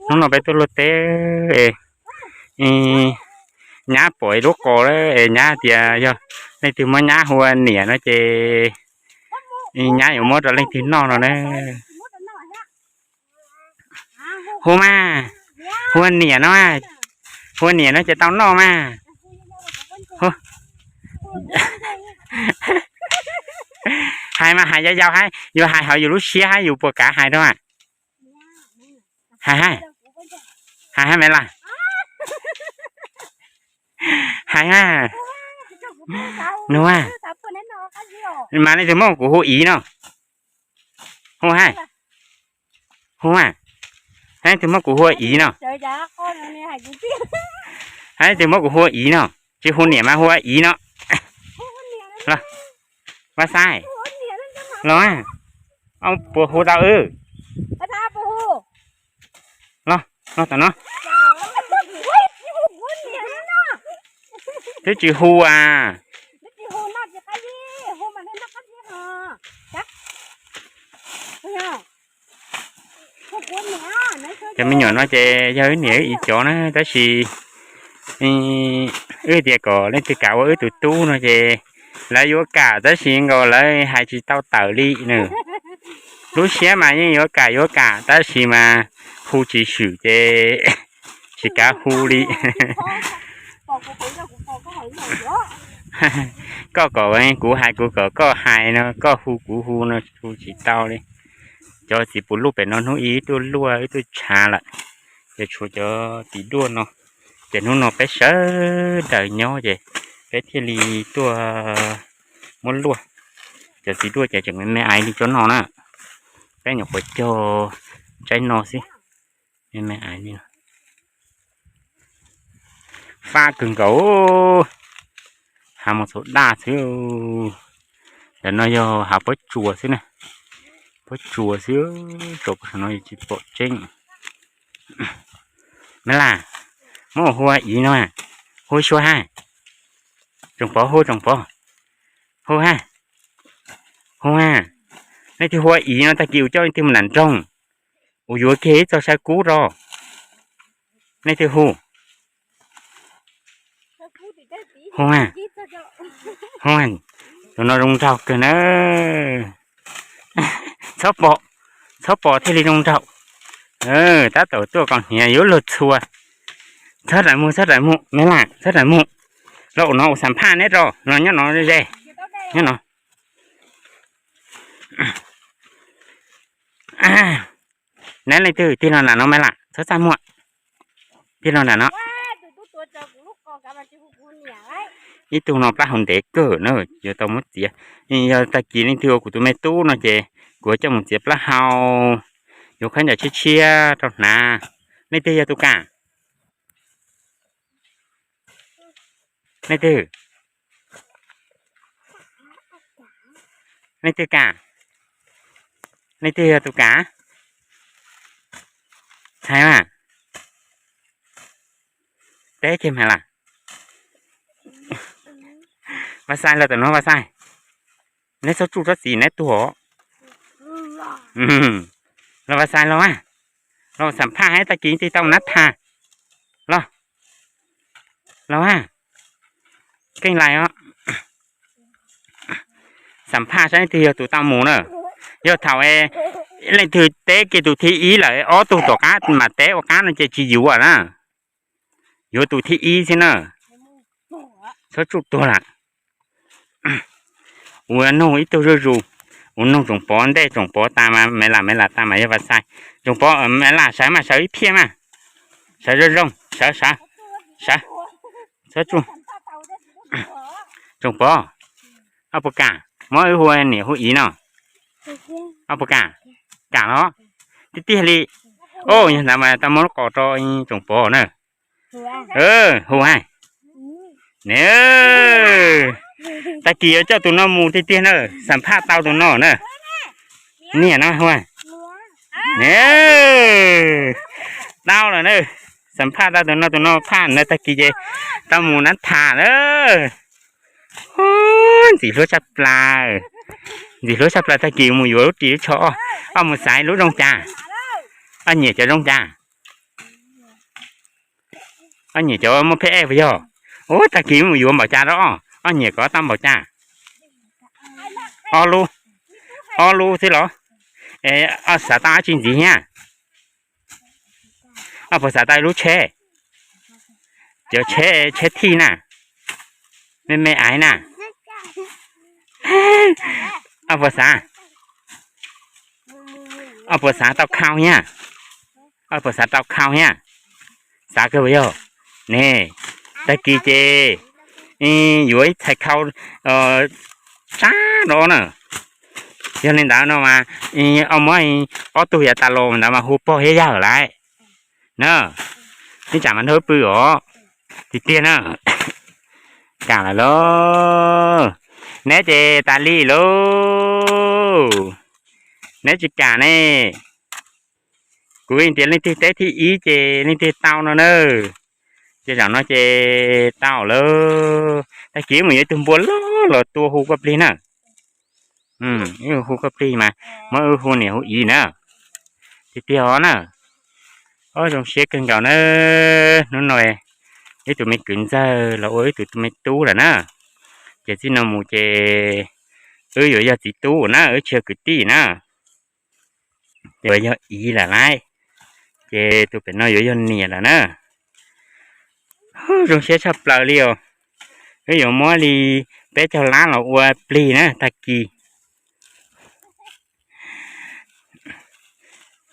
Hnub no peb tuaj luaj teb es nyab pom ib lub qos lawm es nyab tias yog leej twg muab nyab hu ua niam no ces nyab yuav muab rau leej twg noj no na. Hu mas, hu ua niam no, hu ua niam no ces tau noj mas. Hais mas hais yau yau hais, yuav hais hauv yus lub siab hais, yus puas kav hais rau? Hais hais, hais hais me las, hais hais. Nug mas, leej twg muab kuv hu Iv no? Hu hais, hu hais, leej twg muab kuv hu ua Iv no? Leej twg muab kuv hu ua Iv no? Tsis hu niam mas hu ua Iv no. Los, Vaj Xaij, los, puas hu tau wb? Los, los tom no. Twb tsis hu as. Cov me nyuam no ces yog wb niam wb Iv cov na, tab sis wb tias kom leej twg kam ua wb tus tub no ces lawv yuav kam, tab sis nkaus lawv hais tsis tau tawm li na. Lub siab mas yeej yuav kam yuav kam, tab sis mas hu tsis swm ces tsis kav hu li. Koj kom kuv hais kuv kom koj hais no, koj hu kuv hu no hu tsis tau li. Cov txiv puv luj pem no hnub ib tuaj luaj wb tuaj tshav lawm, ces tshuav cov txiv duaj no. Ces hnub no peb sawv daws nyob ces peb thiaj li tuaj muab luaj. Cov txiv duaj ces tseem me me aiv li tsob no na. Peb nyuam qhuav cog tsaib no xwb, me me aiv li. Fab kawg nkaus, hav mos txhuam daj xwb. Ntawm no yog hav pob tsuas xwb na, pob tsuas xwb, tsuas puag saum no tsis pom tseeb. Me las, muab hu ua Iv no, hu xyuas hais. Tsoom Pov hu, Tsoom Pov, hu hais, hu hais. Leej twg hu ua Iv no tag kis kuv coj leej twg mus nram nroog, kuv yuav kiag ib txoj saw kub rau. Leej twg hu? Hu, hu, tus no zoo nraug kawg na. Txhob pom, txhob pom thiaj li zoo nraug. Tab tom tuaj kom hniav yuav luag txhua. Txhob rais mus, txhob rais mus, me las, txhob rais mus. Los ua no ua xam phaj neb rau no, nyob no ze, nyob no. Neb leej twg tig los nram no me las, txhob txaj muag, tig los nram no. Ib tug no plab hau ntev kawg na, yuav tau muab txiav. Yog tag kis leej twg ua kuv tus me tub no ces kuv coj mus txiav plab hau, yuav khaub ncaws tshiab tshiab rau hnav. Leej twg yog tus kam? Leej twg? Leej twg kam? Leej twg yog tus kam? Txhais mas, teb kiag mas las. Vaj Xaij, los tom no Vaj Xaij. Neb txhob tsuj tsob txiv neb tuag os. Los Vaj Xaij los, los xam phaj hais tag kis twg tau nab thas. Los, los, keej lais os. Xam phaj saib leej twg yog tus tau mus na. Yog thaum leej twg teb kiag tus thib ib lawm, ob tug tom qab mam teb ua qab no ces tsis yuav na. Yuav tus thib ib xwb na. Txhob tsuj tuag lawm. Ua noog ib tug zuj zus, ua noog Tsoom Pov ntej, Tsoom Pov tas mas me las, me las tas mas yog Vaj Xaij. Tsoom Pov, me las sawv mas sawv ib phiaj mas. Sawv zoo zoo, sawv, sawv, sawv. Txhob tsuj. Tsoom Pov, ob puas kam muab wb hu niam hu Iv no? Ob puas kam? Kam los? Tiag tiag li. Os, yog ntawd mas tau muab lub qos rau Tsoom Pov na. Hu hais. Tag kis yuav coj tus no mus tiag tiag na, xam phaj tau tus no na. Niam no hu. Tau lawm na, xam phaj tau tus no, tus no phaj na, tag kis ces tau mus nab thas na. Ntxim hlub tshaj plaws, ntxim hlub tshaj plaws, tag kis mus yuav lub ris lub tsho, koj mus xaiv lub zoo cas, koj nyiam cov zoo cas? Ob nyiam cov muaj pheb ej puas yog? Ub, tag kis mus yuav npaum cas rau ob, ob nyiam kom tau npaum cas? Ob lub, ob lub xwb los? Es ob xav tau dab tsi ntxiv thiab? Ob puas xav tau ib lub tsheb? Cov tsheb, tsheb thij na, me me aiv na. Ob puas xav, ob puas xav tau khau thiab? Ob puas xav tau khau thiab? Xav kawg puas yog? Ne, tag kis ces yuav ib txhais khau tsab rau na. Yog li ntawd no mas ob muab ob tug yav tas los ntawd mas hu pog thiab yawg lawm na. Ib tsam mas nrog pw os. Tiag tiag na. Kam lawm lauj. Neb ces tas li lauj. Neb tsis kam ne. Kuv tias leej twg teb thib ib ces leej twg tau no na. Ces zaum no ces tau lawm. Tag kis mus yuav ib tug npua loj los tua hu koj plig na. Hu koj plig mas muab wb hu niam hu txiv na. Tiag tiag os na. Ob, zoo siab kawg nkaus na. Hnub no wb tus me kwv ntxawg los ua wb tus me tub lawm na. Ces txij no mus ces wb yuav yog txiv tub na, wb tsis yog kwv tij na. Ces yuav yog txiv lawm lauj. Ces tus pem no yuav yog niam lawm na. Zoo siab tshaj plaws li os. Wb yuav muab li peb caug lab los ua plig na tag kis.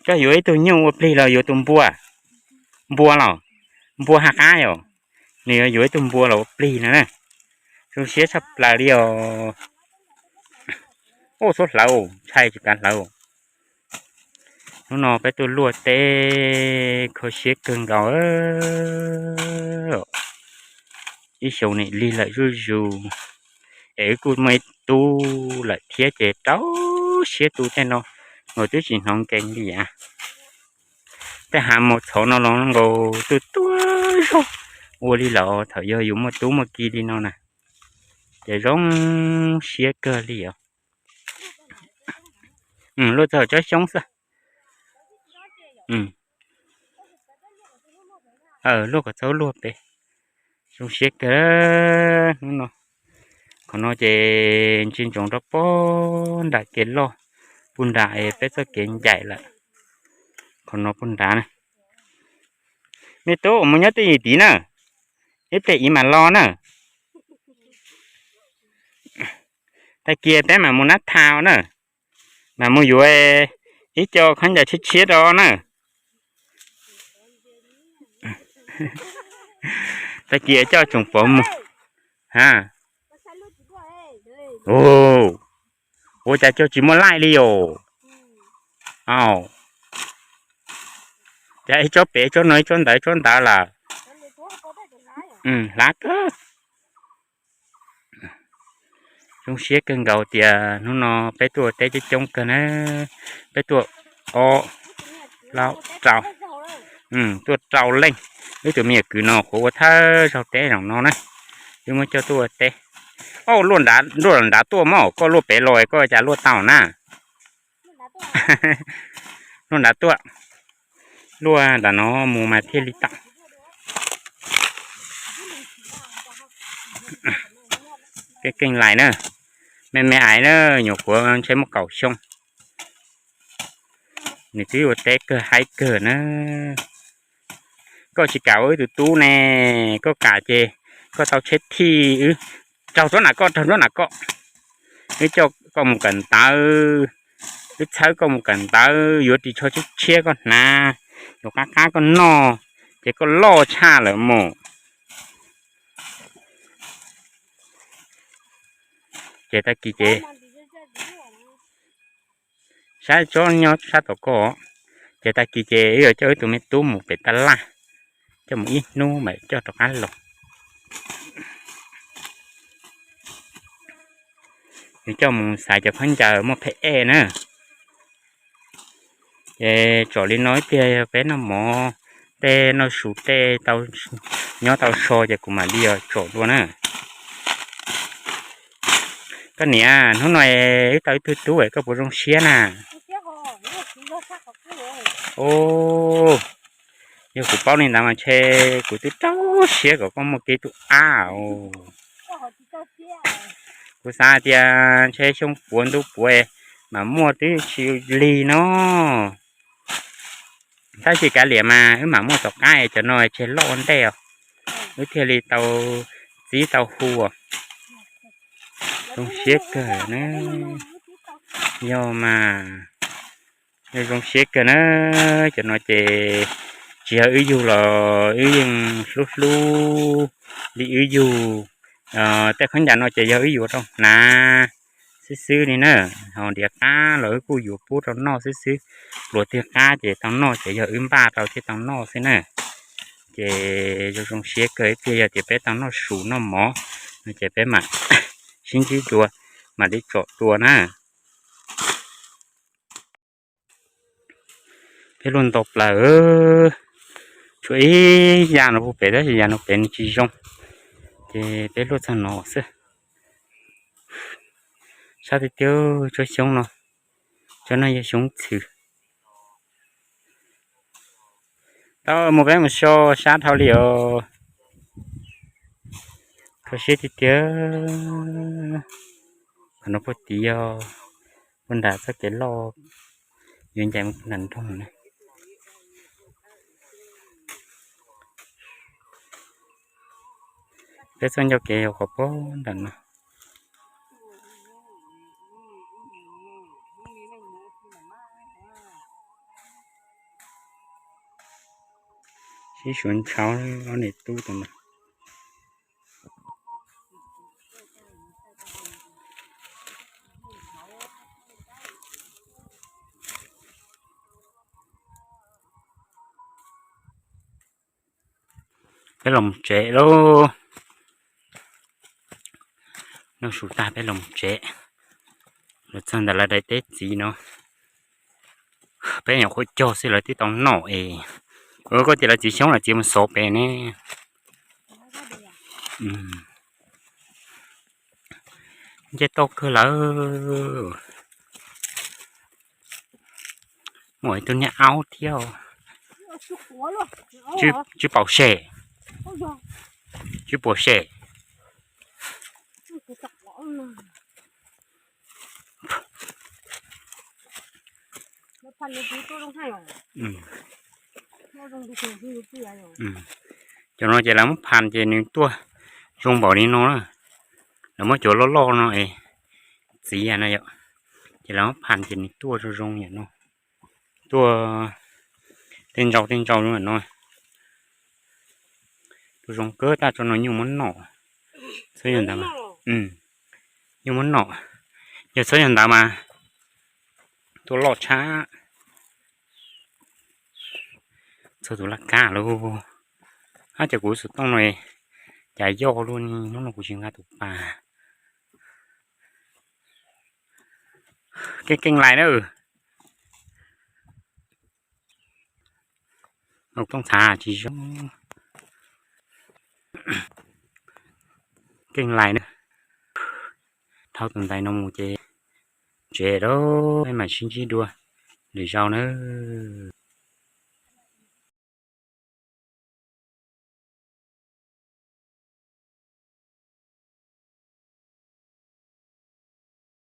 Koj yuav ib tug nyuj ua plig los yuav tus npua? Npua los? Npua haj qab yom. Nws yuav yuav ib tug npua los ua plig no na. Zoo siab tshaj plaws li os. Ub, txhob hlawv, ntshai tsis kav hlawv. Hnub no peb tuaj luaj teb kho siab kawg nkaus. Ib xyoos nim lig lawm zuj zus, es wb kuj muaj ib tub lawm thiab ces rau siab tu tej no, nkaus twb tsis hnov nkees li as. Tej hav mos txhov no los nkaus tuaj tuaj zog ua li lawm, thaum yog yus muaj tub muaj ki li no na, ces zoo siab kawg li os. Luaj txog tsob xyoob xwb. Luaj kom txhob luaj pem. Zoo siab kawg hnub no. Qhov no ces ntsia ntsoov rau puag nram kev loj, puag nram peb txoj kev ncaim lawm. Qhov no puag nrad na. Me tub, mus nyob twj ywm tid na, ib pliag txiv mam los na. Tag kis peb mam mus nab thas na, mam mus yuav ib co khaub ncaws tshiab tshiab rau na. Tag kis coj tsoom pov mus. Ha, ua cas coj tsis muaj laij li os? Au, cas ib tsob pem tsob no ib tsob ntawd tsob ntawd lawm. Hlav kawg. Zoo siab kawg nkaus tias hnub no peb tuaj ua teb coob coob kawg na. Peb tuaj ob, plaub, rau, tuaj rau leej. Wb tus me nyuam kwv no qhuav ua thawj zaug teb zaum no na, wb muab coj tuaj ua teb. Au, luaj nrad tuaj mog, koj luaj pem los koj cas luaj tau na. Luaj nrad tuaj, luaj nram no mus mas thiaj li tau. Keej keej lais na, me me aiv na, nyuam qhuav ntshe muaj kaum xyoo. Nws twb ua teb kawg haib kawg na. Koj tsis kam ua wb tus tub ne, koj kam ces koj tau tsheb thij wb, raug tsob nram koj, raug tsob nram koj, wb coj koj mus kawm ntawv, wb txhawb koj mus kawm ntawv, yuav ris tsho tshiab tshiab koj hnav, yuav qab qab koj noj, ces koj loj tshaj lawm mus. Ces tag kis ces saib tsob nyob sab tom koj, ces tag kis ces wb yuav coj wb tus me tub mus pem tab laj, coj mus ib hnub mam coj rov qab los. Nws coj mus xaiv cov khaub ncaws muaj phem ej na. Ces tsom li no ib pliag yog peb noj mov, tej noj su tej tau, nyob tau so ces kuv mam li tsom dua na. Koj niam, hnub no wb tau ib tug tub es koj puas zoo siab na? Ub, Yog kuv paub li ntawd mas ntshe kuv twb rau siab kom koj muaj kev tub ab os. Kuv xav hais tias ntshe xyoo puav ntu puav mam muaj twb tsis lig no. Tab sis kav liam mas wb mam muaj tom qab es cov no tseg loj ua ntej os, wb thiaj li tau txib tau hu. Zoo siab kawg na. Yog mas, zoo siab kawg na. Cov no ces tsis yog wb yug los wb yeej hlub hlub li wb yug. Tej khaub ncaws no ces yog wb yuav rau hnav xwb xwb li na. Ho ntiav qab los wb kuj yuav pub rau noj xwb xwb. Pluas tiag qab ces tau noj ces yog wb npaj rau thiaj tau noj xwb na. Ces zoo zoo siab kawg ib pliag yog tias peb tau noj su noj mov no ces peb mam sib ntsib dua, mam li tsom dua na. Peb luaj ntau plaws, tshuav ib yam no puag pem tab sis yam no pem nws tsis zoo, ces peb luaj txog no xwb. Sab tiag tiag tsob xyoob no, tsob no yog xyoob txhwm. Tau mus peb mus so sab dhau li os. Kho siab tiag tiag. Qhov no puag tid yog puag nram txoj kev loj yuav ncaim mus puag nram nroog na. Peb txoj ncauj kev yog qhov puag nram no. Sib suav ntshav ob niam tub tas na. Peb los tsev lauj. Noj su tag peb los tsev. Los txog ntawm lawv daim teb txiv no, peb nyuam qhuav cog xwb lawv twb tau noj es. Koj tias lawv txiv xyoob lawv txiv mus xov pem ne. Nce tau kawg lawm. Muaj ib tug niag aub thiab. Tsib paum sem, tsib puas sem. Cov no ces lawv muab phas ces nws tuaj zoo npaum li no na. Lawv muab cov loj loj no es txiv no yom, ces lawv muab phas ces nws tuaj zoo zoo yam no. Tuaj tej ntsau tej ntsau zoo yam no. Tuaj zoo kawg, tab tsob no nyuj muab noj. Txhob yog ntawd mas, nyuj muab noj. Yog txhob yog ntawd mas tuaj loj tshaj. Txog tus laj kab lauj. Ab, cas kuv xov tooj no cas yoj luaj li, hnub no kuv tsis nqa tus pas. Keej keej lais na. Mus tooj txhav tsis zoo. Keej lais na. Dhau tus ntaiv no mus ces tsev lawm, peb mam sib ntsib dua lwm zaus nawb.